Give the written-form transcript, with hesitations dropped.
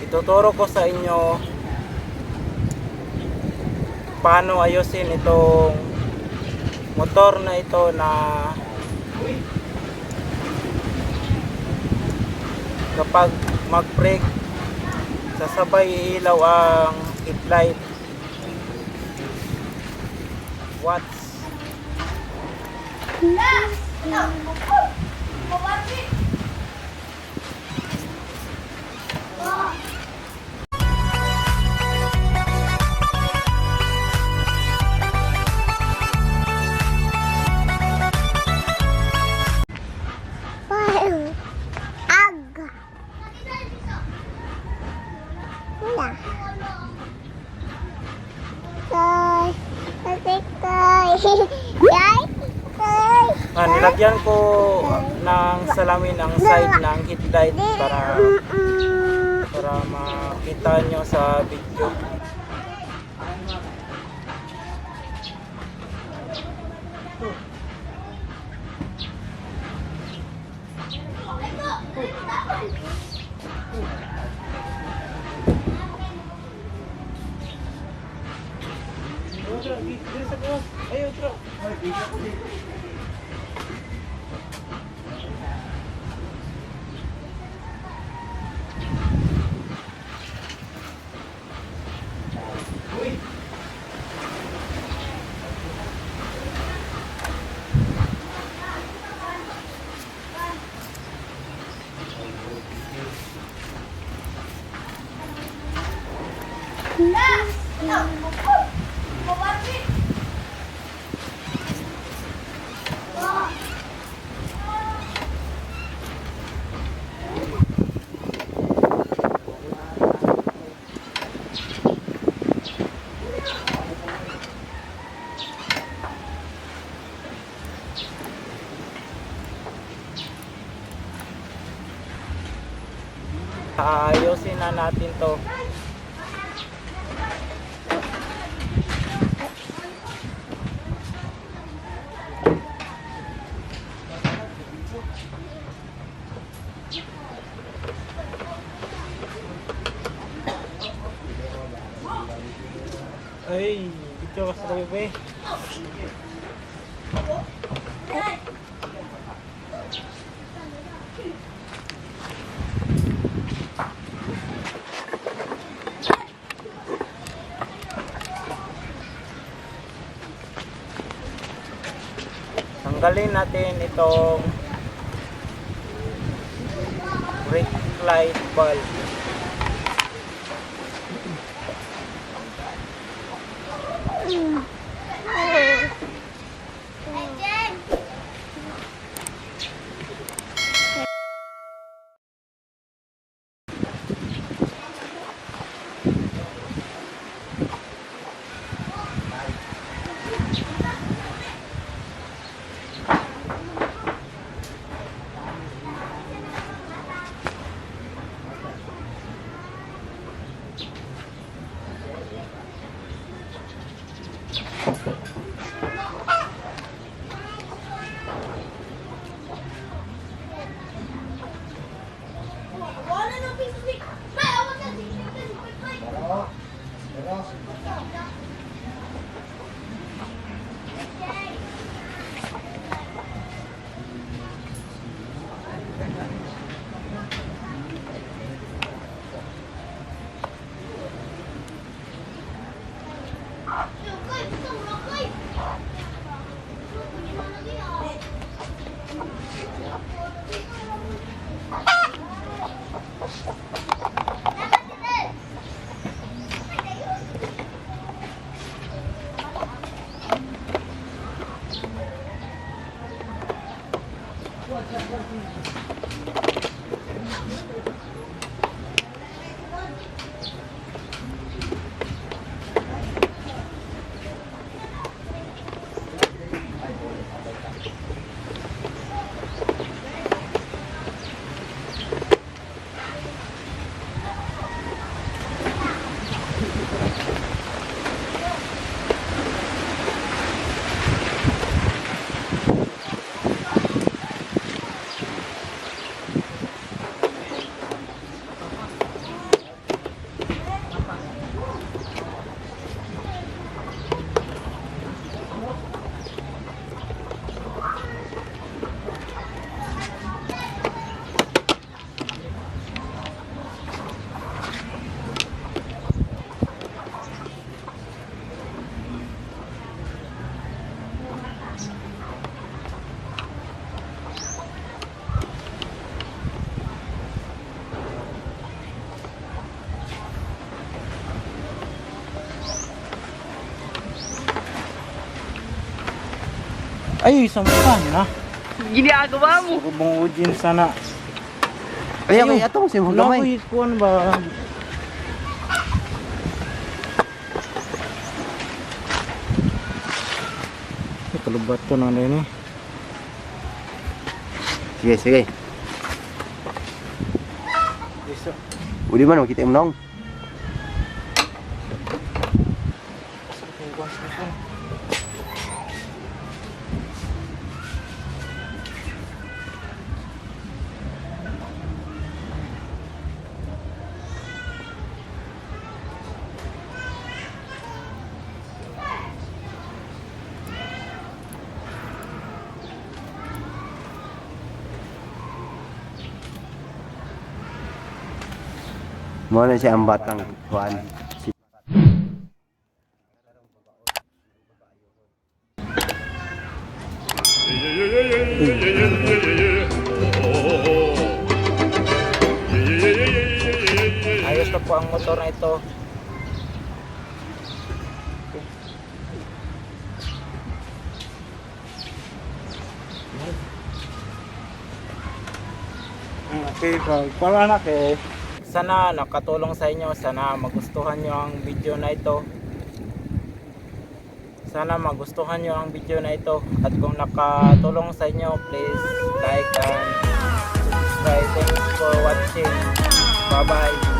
Ituturo ko sa inyo paano ayusin itong motor na ito na kapag mag-brake, sasabay iilaw ang headlight. Watts. Ag. Wala. Tay. Tay. Tay. Tay. Tay. Nilagyan ko ng salamin ang side ng headlight para para makita nyo sa video. Ayusin na natin to. Ay, dito ka sa tabi, be. Tanggalin natin itong brake light bulb. Ay, sampan na. Ginagawa mo. Kubong ujin sana. Ay, okay, atong si Wala gamay. ko kuan ba? Ay, kalubat to na rin eh. Sige, sige. Isa. Uli man makita mo nong. Mo na siya ang batang kuan. Si Ayos na po ang motor na ito. Okay, para na kay. Sana nakatulong sa inyo, sana magustuhan nyo ang video na ito. Sana magustuhan nyo ang video na ito at kung nakatulong sa inyo, please like and subscribe. Thanks for watching. Bye-bye.